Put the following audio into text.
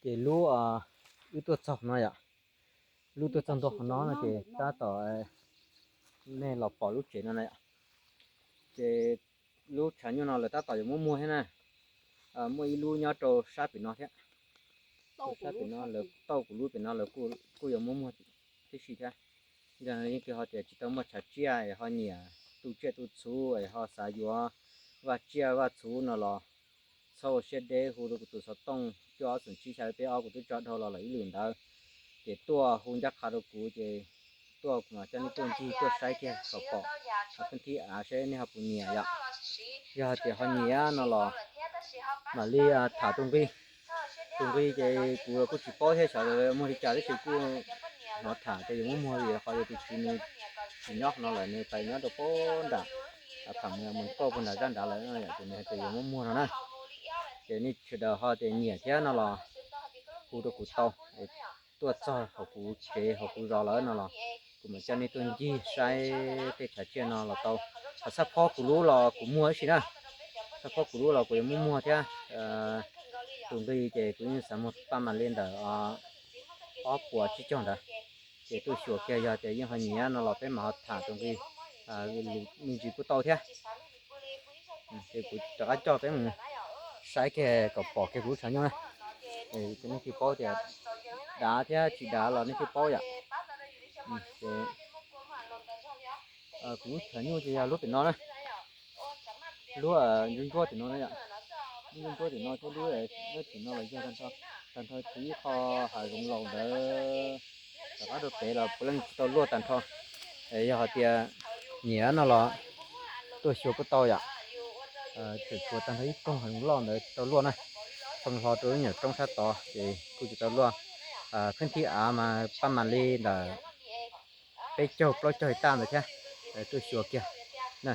Ces lub wb tuaj txog no yom, lub tuaj txog ntua qhov no no ces tab tom, nej los pom lub tsev no na yom. Ces lub tshav nyuj no lawv tab tom yuav muab muag thiab na. Muaj ib lub nyob rau sab pem no thiab. Sab pem no lawv tauj kuv lub pem no lawv kuj yuav muab muag tib si thiab. Yog yeej kws ho tias tsis tau muaj tshav tsiaj es ho nyiam tu tsiaj tu txhuv es ho xav yuav vaj tsiaj vaj txhuv no los txhob ua siab deb, hu rau kuv tus xov tooj cuaj ob xoom tsib xya peb ob, kuv twb tso dhau los lawm ib lwm ntawd. Ces tuaj hu ncaj qha rau kuv ces tuaj kuv mam coj nej tuaj ncig tuaj saib kiag kom pom pheej thib av saib nej ho puas nyiam yom. Yog hais tias ho nyiam no los mam li tham tus nqi. Tus nqi ces kuv kuj tsis paub thiab xyov muag li cas tab sis kuj hnov tham tias yuav muab muag vim qhov tias tus tswv nws tsis nyob qhov no lawm, nws pais nyob rau pem nram Pham Mus Kauj puag nram zaj nrad lawm no yom, ces nws hais tias yuav muab muag no na. Ces nej sawv daws ho tias nyiam thiab no los hu rau kuv tau, tuaj txog hauv kuv tsev hauv kuv zos lawm no los kuv mam coj nej tuaj ncig saib tej tshav tsiaj no los tau. Ho txhaj phob kuv lub los kuv muag ib si na. Txhaj phob kuv lub los kuv yuav muab muag thiab. Tus nqi ces kuv yeej xav muag paj mam li ntawm ob puas tsib caug ntawd. Ces tuaj xyuas kiag yog tias yeej ho nyiam no los peb mam ho tham tus nqi lus me ntsis kuj tau thiab. Ces kuv rov qab coj peb mus saib kiag kom pom kiag kuv lub tshav nyuj na. Ces nej thiaj paub tias dav thiab tsis dav los nej thiaj paub yom. Kuv lub tshav nyuj ces yog lub pem no na. Lub ntsuab ntsuab tim no na yom. Lub ntsuab ntsuab tim no thiab lub, lub tim no los yog tag nrho, tag nrho tshuav ib qho hav zoov laus ntawd. Rov qab rau pem los puav leej tsis tau luaj tag nrho. Yog hais tias nyiam no los tuaj xyuas kuj tau yom. Tseem tshuav tag nrho ib koog hav zoov loj ntawd tsis tau luaj na. Feej hlo rau lub nyuam roob sab tod ces kuj tsis tau luaj. Pheej thib av mas paj mam li ntawm peb caug plaub caug his taj ntawd thiab. Tuaj xyuas kiag na.